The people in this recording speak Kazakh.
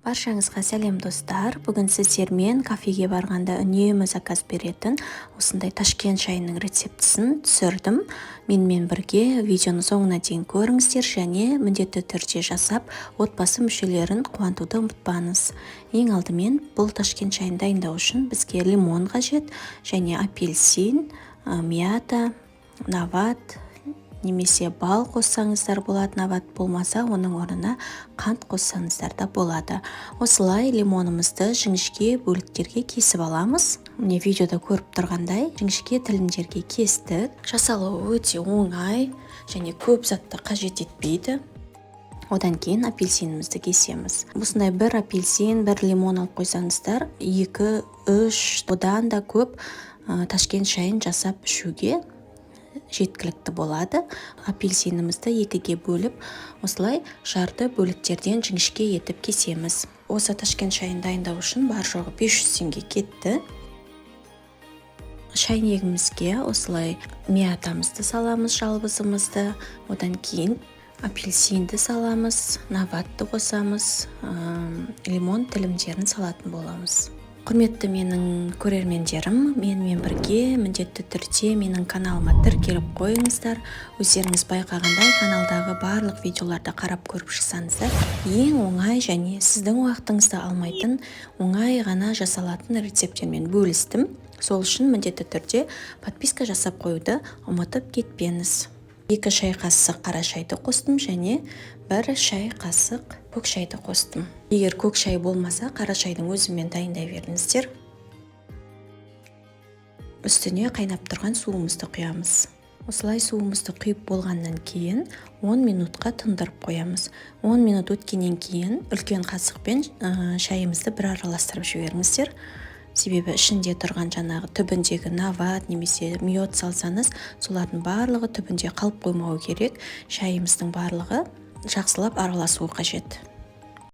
Баршаңызға сәлем, достар! Бүгін сіздермен кафеге барғанда үнемі заказ беретін осындай Ташкент шайының рецептісін түсірдім. Менімен бірге видеоны соңына дейін көріңіздер және міндетті түрде жасап, отбасы мүшелерін қуантуды ұмытпаңыз. Ең алдымен бұл Ташкент шайын дайындау үшін бізге лимон қажет және апельсин, мята, нават немесе бал қоссаңыздар болады, нават болмаса, оның орнына қант қоссаңыздар да болады. Осылай лимонымызды жіңішке бөліктерге кесіп аламыз. Міне, видеода көріп тұрғандай, жіңішке тілімдерге кестік. Жасалуы өте оңай және көп затты қажет етпейді. Одан кейін апельсинімізді кесеміз. Осындай бір апельсин, бір лимон алып қойсаңыздар, екі, үш, одан да көп Ташкент шайын жасап ішуге жеткілікті болады. Апельсинімізді екіге бөліп, осылай жарты бөліктерден жіңішке етіп кесеміз. Осы Ташкент шайын дайындау үшін бар жоғы 500 теңге кетті. Шайнегімізге осылай мятамызды саламыз, жалбызымызды, одан кейін апельсинді саламыз, наватты қосамыз, лимон тілімдерін салатын боламыз. Құрметті менің көрермендерім, менімен бірге міндетті түрде менің каналыма тіркеліп қойыңыздар. Өздеріңіз байқағандай, каналдағы барлық видеоларды қарап көріп шықсаңыздар, ең оңай және сіздің уақытыңызды алмайтын, оңай ғана жасалатын рецепттермен бөлістім. Сол үшін міндетті түрде подписка жасап қоюды ұмытып кетпеңіз. 2 шай қасық қара шайды қостым және 1 шай қасық көк шайды қостым. Егер көк шай болмаса, қара шайдың өзімен дайындай беріңіздер. Үстіне қайнап тұрған суымызды құямыз. Осылай суымызды құйып болғаннан кейін 10 минутқа тындырып қоямыз. 10 минут өткеннен кейін үлкен қасықпен шайымызды бір араластырып жіберіңіздер, себебі ішінде тұрған жаңағы түбіндегі нават немесе мед салсаңыз, солардың барлығы түбінде қалып қоймауы керек. Шайымыздың барлығы жақсылап араласуы қажет.